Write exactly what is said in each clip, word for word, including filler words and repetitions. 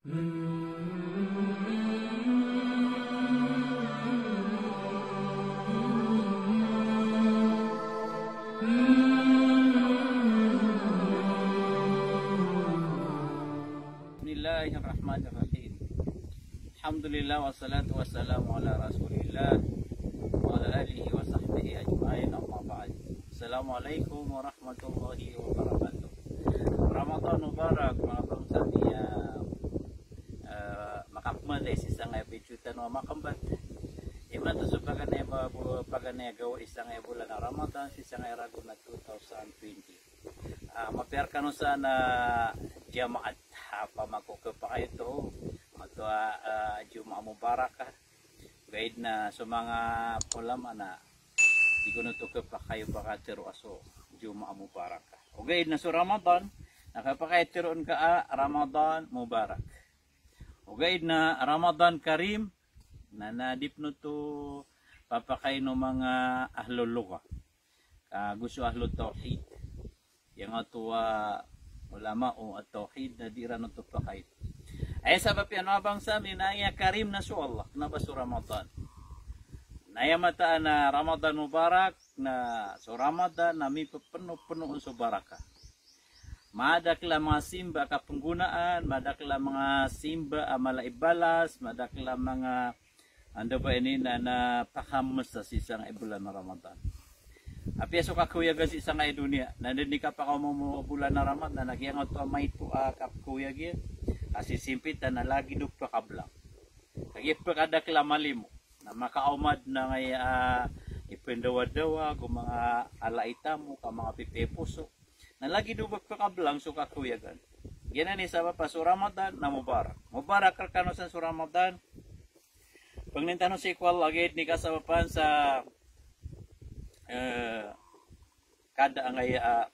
Bismillahirrahmanirrahim. Alhamdulillah, wassalatu wassalamu ala Rasulillah wa ala alihi wa sahbihi ajma'in, amma ba'd. Assalamualaikum warahmatullahi wabarakatuh. Ramadan Mubarak, manga bangsa mi a, eh, makapmantay sii sangkai a video tano a makmbat. Imanto so paganay a ba-, bo-, paganay a gawii sangkai a bolan a Ramadan, sii sangkai a ragon a two thousand twenty. Ah, mapiya rkano san a jamaat, ah, pamako khapakay oto, oto a, ah, Jumaah Mubarakah. Ogaid na so manga ulama na di kon oto khapakay o pakatero a so Jumaah Mubarakah. Ogaid na so Ramadan, na khapakay tero on ka a Ramadan Mubarak. Ogaid na Ramadan Karim, na, na di pn oto papakayn o manga ahlul lugha. Ka go so ahlut tawhid. Giyangkoto a ulama o at-tawhid na di iran oto pakayn. Aya sabap iyan, manga bangsa mi, na aya Karim na so Allah, kna ba so Ramadan. Na aya mataan a Ramadan Mubarak, na so Ramadan na mipepeno-peno on so barakah. Madakl a manga simba a kapnggonaan, madakl a manga simba a mala i balas, madakl a manga, anda ba ini, na, na pakamesa sii sangkai a bolan a Ramadan. Apiya so kakhawiyagan sii sangkai a doniya, na anda ini kapakaoma o bolan a Ramadan, na giyangkoto a maito a kakhawiyag iyan, a sisimpitan na lagid o pekablang. Kagiya pekadakl a malimo, na makaoma dn angkai a, ah, ipendawa-dawa, go manga ala i tamok, a manga pipiya i poso. Na lagid o ba pekablang so kakhawiyagan. Giyanan i sabap a so Ramadan na Mubarak. Mubarak rkano san so Ramadan. Pangnin tano sii ko Allah, giya dn i kasabapan sa, eh, kada angkai a, ah,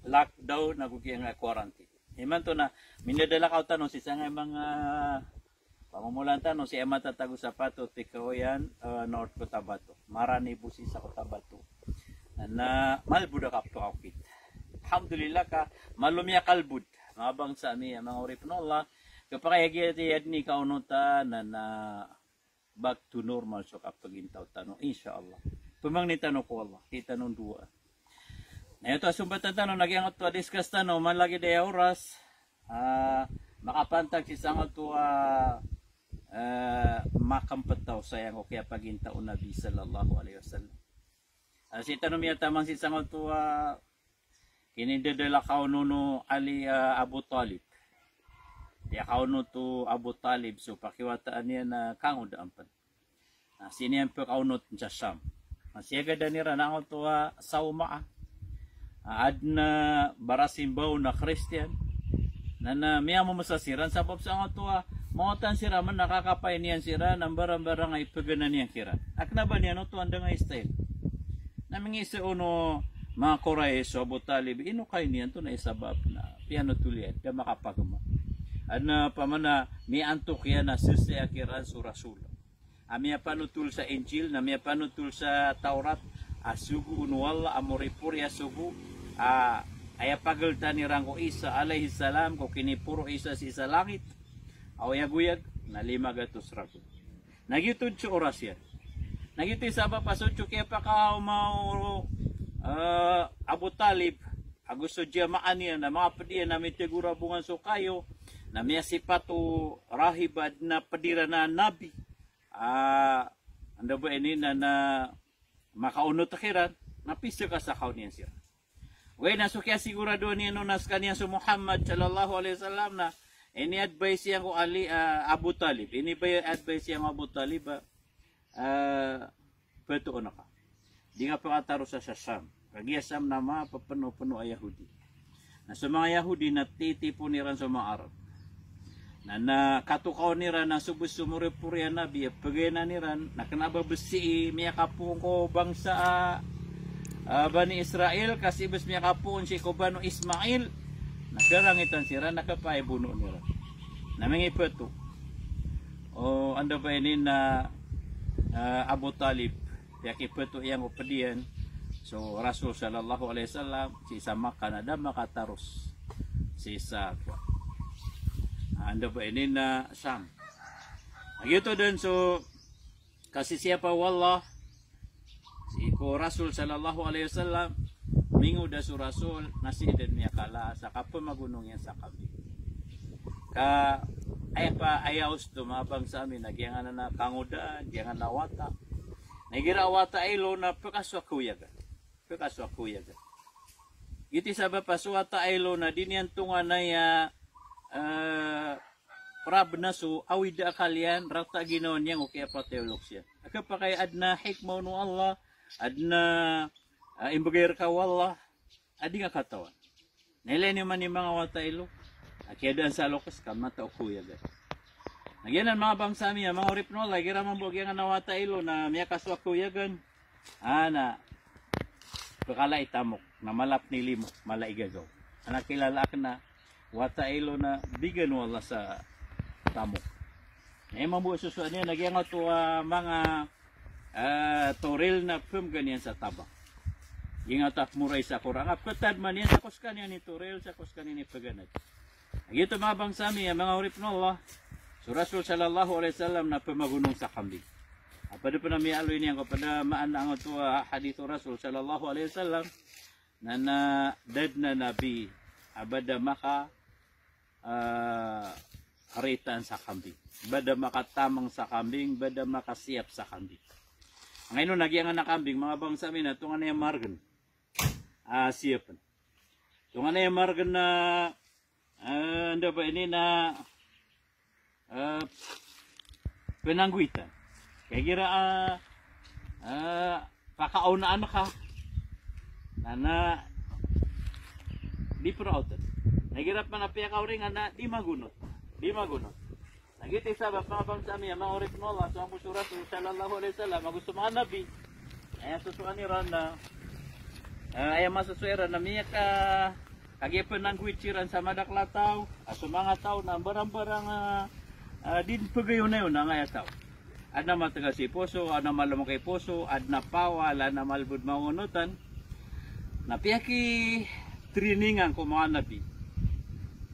lockdown ago giyangkai a quarantine. Imanto na mindadalakaw tano sii sangkai a manga pamomolan tano sii a matatago sa Pato, Tikaoyan, eh, North Cotabato. Marani bo sii sa Cotabato. Na, na malbod a kapakaokit. Alhamdulillah ka malo miyakalbod. Manga bangsa mi a manga oripn o Allah, khapakay a giya dn i kaonotan, na, na back to normal so kapagintaw tano, insha Allah. Pamangni tano ko Allah, di tano ndowaa. Na giyoto a sombatan tano, na giyangkoto a discuss tano, man lagid aya oras, ah, makapantag sii sangkoto a, eh, makmptaw sa giyangkoto a kiyapagintaw o Nabi sallallahu alaihi wasallam. Ah, sii tano miyataman sii sangkoto a kinidadalakaw on o Ali, ah, Abu Talib. Diyakaw on oto Abu Talib so pakiwataan iyan a kangodaan pn. Na sii niyan pkaonot sa Sham. Na siyagadan iran angkoto a Sawma'ah. Ah, adn a barasimbaw na Kristiyan. Na, na miyamomesa siran sabap sangkoto a maotan siran man na kakapay niyan siran a mbarang-barang a ipaganan iyan kiran. A kna ba niyan oto a ndang a style. Na mingiza on o manga Quraysh so Abu Talib, ino kay niyan oto na aya sabap na piyanotol iyan, da makapagma. Adn a pamana miyantok iyan a sesaya kiran so Rasul a miyapanotol sa Injil, na miyapanotol sa Tawrat, a sogo on o Allah, a moripori a sogo, a aya pagltan iran ko Isa alayhis salam, ko kiniporo o Isa sii sa langit a oyagoyag, na lima gatos ragon. Na giyoto so oras iyan. Na giyoto i sabap a so kiyapakaoma o, eh, Abu Talib ago so jamaah niyan, na manga pd iyan a mitegorabongan so kayo, na miyasipat o rahib a adn a pd iran a nabi. Ah, anda ba ini na, na makaonot kiran, na pisakasakaw niyan siran. Ogaid na so kiyasiguradoan iyan on a skaniyan so Muhammad sallallahu alaihi wasallam na ini-advice iyan ko Ali, ah, Abu Talib. Ini ba i-advice iyan ko Abu Talib, ah, ah, patoon ka. Di ka pakatarosa sa Sham. Kagiya Sham na mapepeno-peno a Yahudi. Na so manga Yahudi na titipon iran so manga Arab. Na, na katokawan iran na so bes so moripori a nabi a pagayanan iran, na kna ba bes sii miyakapoon ko bangsa a, a, Bani Israil, ka sii bes miyakapoon sii ko Banu Ismail, na karangitan siran, na kapaibonoon iran. Na mingipato o, anda ba ini na, a, Abu Talib, piyakipato iyan ko pd iyan so Rasul sallallahu alaihi wasallam sii sa Makkah na da makataros sii sa, a, Anda ba ini na Sham. Giyoto den so kasisiyapa o Allah sii ko Rasul sallallahu alaihi wasallam, mingoda so Rasul, na sii den miyakala sa kapemagonong iyan sa kambing. Ka aya pa, aya osto, manga bangsa ami, na giyangkanan a kangodaan, giyangkanan a wata. Na igira a wata ilo na pekaso a kawiyagan. Pekaso a kawiyagan. Giyoto i sabap a so wata ilo na di niyan tonganay a, eh, prabna so awida a akal iyan, rata a ginawa niyan ko kiyapatay o loks iyan. A kepakay aden a hikmah o Allah, aden a, eh, imbegay reka o Allah, a di nga katawan. Na ilay niyo man i manga wata ilo a kiyadaan sa loks ka mata o kawiyagan. Na giyanan, manga bangsa ami, a manga oripen o Allah, igira mambo giyangkanan a wata ilo na miyakaso a kawiyagan, a na pekala i tamok, na mala pen i limo, mala i gagaw. A na kilala aken a wata ilo na bigan o Allah sa tamok. Na aya mambo a sosoan iyan na giyangkoto a manga, eh, toril na pemgan iyan sa tabang. Giyangkoto a pemorai sa Qur'an a petademan iyan sa ko sekaniyan i toril, sa ko sekaniyan i peganad. Giyoto, manga bangsa ami, a manga oripen o Allah, so Rasul sallallahu alaihi wasallam na pemagonong sa kambing. A ped pen a miyaaloy niyan ko ped a maana angkoto a hadith o Rasul sallallahu alaihi wasallam, na, na da den a nabi a ba da maka, eh, ritaan sa kambing, ba da makatamang sa kambing, ba da makasiyap sa kambing. Angkaino na giyangkanan a kambing, manga bangsa ami, na tonganay a maregen a siyapen. Tonganay a maregen a, eh, anda ba ini na, eh, penanggoitan. Ka igira, eh, eh, kakaonaan ka, na, na di peraoten. Na igira pen a piyakaoringan na di magonot. Di magonot. Na giyoto i sabap, manga bangsa ami, a manga oripen o Allah, so angkoto so Rasul sallallahu alaihi wasallam ago so manga nabi, aya sosoan iran na, eh, aya masosoan iran na miyaka, kagiya penanggoit siran sa madakel a taw, a so manga taw na mbarangbarang, eh, eh, di den pegayonayonan angkaya taw. Aden a mategas i poso, aden a malemek i poso, aden a pawal, aden a malebod mangonotan. Na piyaki-trainingan ko manga nabi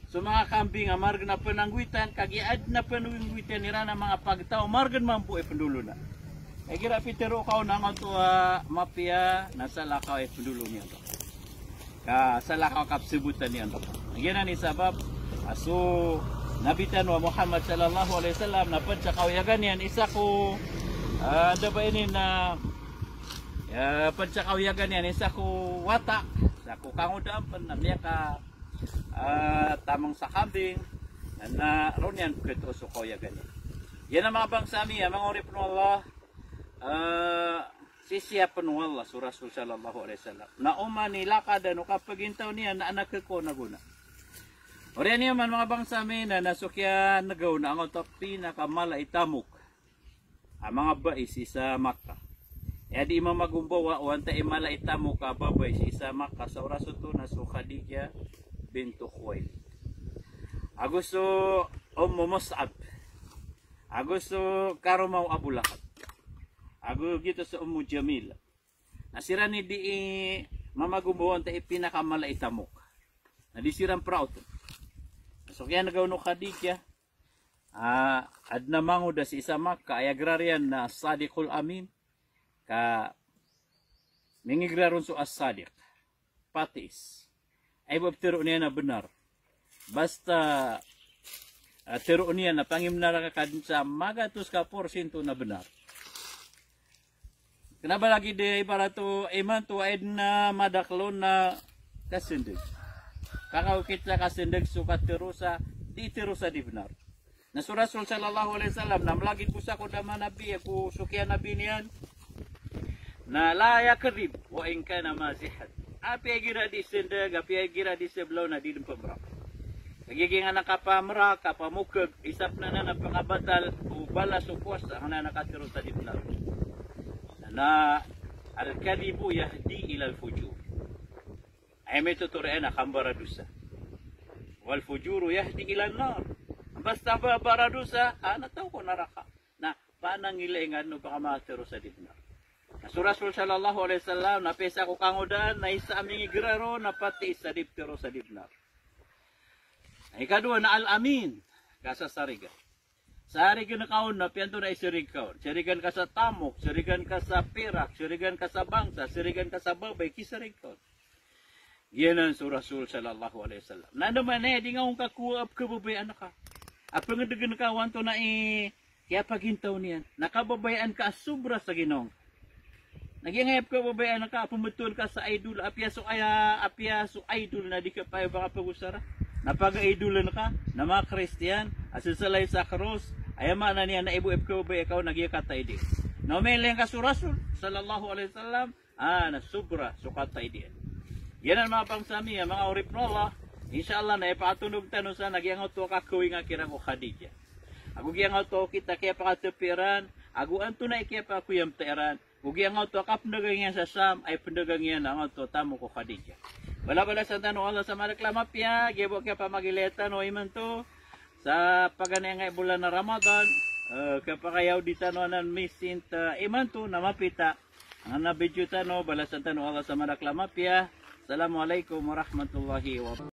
so manga kambing a maregen a penanggoitan, kagiya aden a penanggoitan iran a manga pagtaw a maregen mambo i pendolona. Igira pitero ka on angkoto a mapiya, na salakaw i pendolong iyan. Ka salakaw a kapesebotan iyan. Giyanan i sabap a so Nabi tano a Muhammad sallallahu alaihi wasallam na ped sa kawiyagan iyan isa ko, ah, anda ba ini na, ya, ped sa kawiyagan iyan isa ko wata, isa ko kangodaan pen na miyaka, ah, tamang sa kambing, na roo niyan peketoon so kawiyagan iyan. Giyanan, manga bangsa ami, a manga oripen o Allah, eh, sisiyapen o Allah so Rasul sallallahu alaihi wasallam. Na oman i lakadan o kapagintaw niyan na anak ko na gona. Oriyan iyo man, manga bangsa ami, na, na so kiyanegaw na angkoto a pinakamala i tamok a manga bai sii sa Makkah. Aya di mamagombawa o antaa i mala i tamok a babay sii sa Makkah sa oras oto na so Khadijah bintu Khuwailid. Ago so Ummu Mus'ab. Ago so karoma o Abu Lahab. Ago giyoto so Ummu Jamil. Na siran i di, eh, mamagombawa antaa i pinakamala i tamok. Na di siran peraoten. Na so kiyanegaw o Khadijah, ah, aden a mangoda sii sa Makkah, aya gerar iyan na As-Sadiqul Amin. Ka mingigerar on so As-Sadiq. Patiis. Aya bo a petero niyan na benar. Basta, ah, tero niyan na pangimbenar ka den sa magatos ka porsinto na benar. Kena ba lagid i ibarat o imanto a aden a madakel on a kasendeg. Ka kaokit sa kasendeg so katero sa di tero sa di benar. Na so Rasul sallallahu alaihi wasallam na melagid bo sa ko da manabi ago so kiyanabi niyan na la yakdhib wa in kana mazihan. Apiya igira di sendeg, apiya igira di sebelaw na di den pemera. Kagiya giyangkanan a kapamera, kapamokeg, isa pen anan a pekabatal o balas o powasa angkanan a katero sa di benar. Na al-kadhibu yahdi ilal fujur. Aya mitotoro iyan na kambaradosa. Wal fujuru yahdi ilan nar. Basta ba baradosa, a, na taw ko naraka. Na panangilay nga den o pekamatero sa di benar. Na so Rasul sallallahu alaihi wasallam na pisa ko kangodaan, na isa a mingigerar on na patiis sa di petero sa di benar. Na ikadowa na al-amin. Kasasariga. Sarigen ka on na piyanto na isariga ka on. Sarigen ka sa tamok, sarigen ka sa pirak, sarigen ka sa bangsa, sarigen ka sa babay, kisariga ka on. Giyanan so Rasul sallallahu alaihi wasallam. Na anda man aya di nga on kakowa a pkhababayaan ka a pngdegen ka o antonaa i kiyapagintaw niyan. Na kababayaan ka a sobra sa ginawa ngka. Na giyangkaya pkhababayaan ka a pmbtowan ka sa idol, apiya so aya, apiya so idol na di ka paya ba ka pagosara. Na pag-idolen ka na manga Kristiyan a seselay sa kros, aya maana niyan na ibo i pkhababayaan ka on na giya kataid iyan. Na omeleng ka so Rasul sallallahu alaihi wasallam, a na sobra so kataid iyan. Giyanan manga bangsa mi a manga oripn o Allah, insha Allah na ipakatonog tano san a giyangkoto a kakawing a kiran ko Khadijah. Ago giyangkoto a okit a kiyapakatapi iran, ago antonaa i kiyapakoyamta iran, ago giyangkoto a kapndagang iyan sa Sham a ipndagang iyan angkoto a tamok o Khadijah. Balabalasan tano o Allah sa madakl a mapiya, giya bo a kiyapamagilaya tano imanto sa paganay angkai a bolan a Ramadan, eh, kiyapakayawdi tano anan misint, eh, imanto na mapita. Anan a video tano, balasan tano o Allah sa madakl a mapiya. Assalamu alaikum warahmatullahi wabarakatuh.